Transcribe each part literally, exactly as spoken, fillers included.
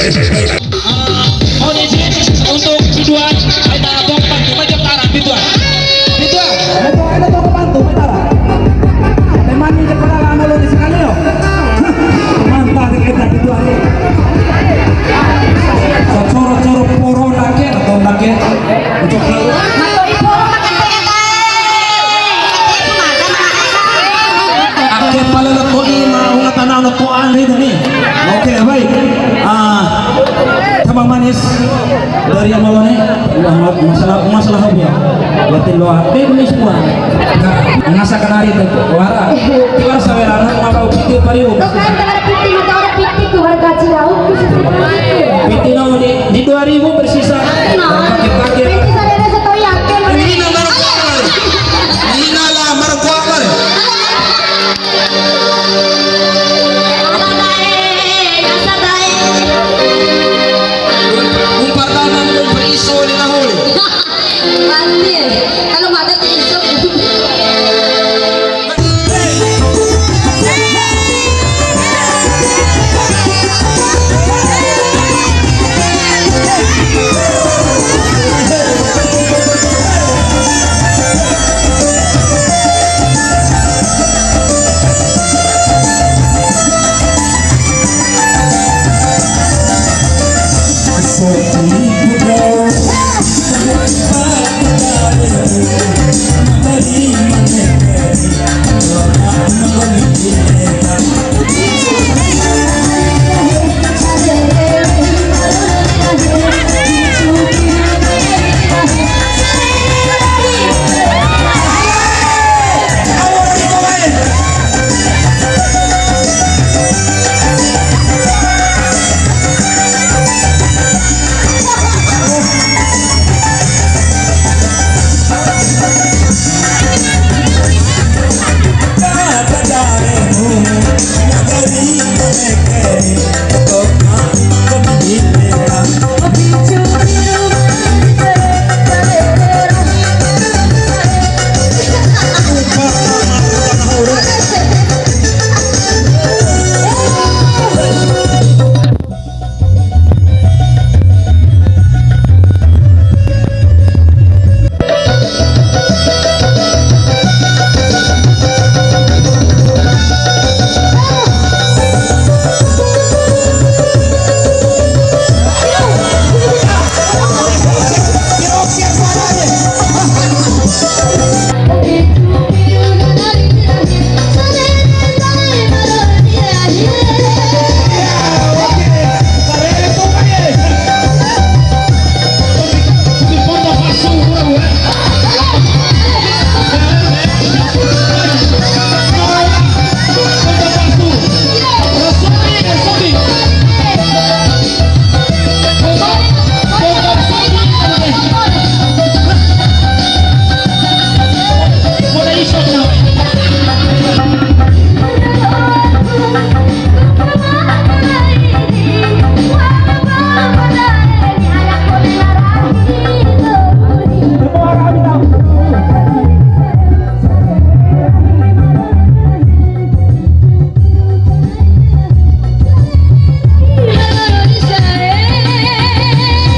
Ah, mohon izin untuk biduan, aina tong pantu, mai tara, biduan. Biduan. Aina tong, aina tong pantu, mai tara. Temani je pernah lama lo di sekali yo. Mantap di kita biduan. Coro-coro poro lagi atau lagi. Untuk Mato ipo makan teh, teh. Ake pala la to'i ma unga tanah no to'an ri tani. Oke, baik. Ah, Tabang Manis dari Amalone. Wah, masalah, masalah hobi ya. Berarti lo ate ini semua. Nah, ngasa kenari tuh. Wara. Tiwara sawerana, maka piti pariu. Tuh kan, tak ada piti, mata orang piti tuh harga Ciraus. Piti no di, di dua ribu bersisa. Nah, pake-pake. Piti sadere sato'i ake, Mas. Ini nama Ina la markuamar. Umpar tanam, umpar iso, ni nahuli. Mati. Kalau mata tisu.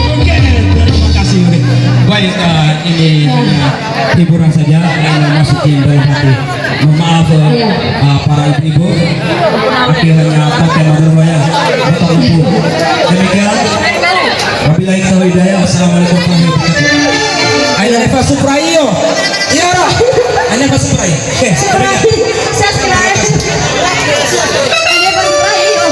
Oke, terima kasih. Baik, eh, ini hanya hiburan saja yang masuk ke dalam hati. Mohon maaf, eh, eh, para ibu-ibu. Akhirnya pakai mobil ya. Betul, Bu. Demikian. Wabillahi taufiq wal hidayah. Wassalamualaikum warahmatullahi wabarakatuh. Aina Eva Suprayo. Iya, Ra. Aina Eva Suprayo. Oke, demikian. Subscribe. Aina Eva Suprayo.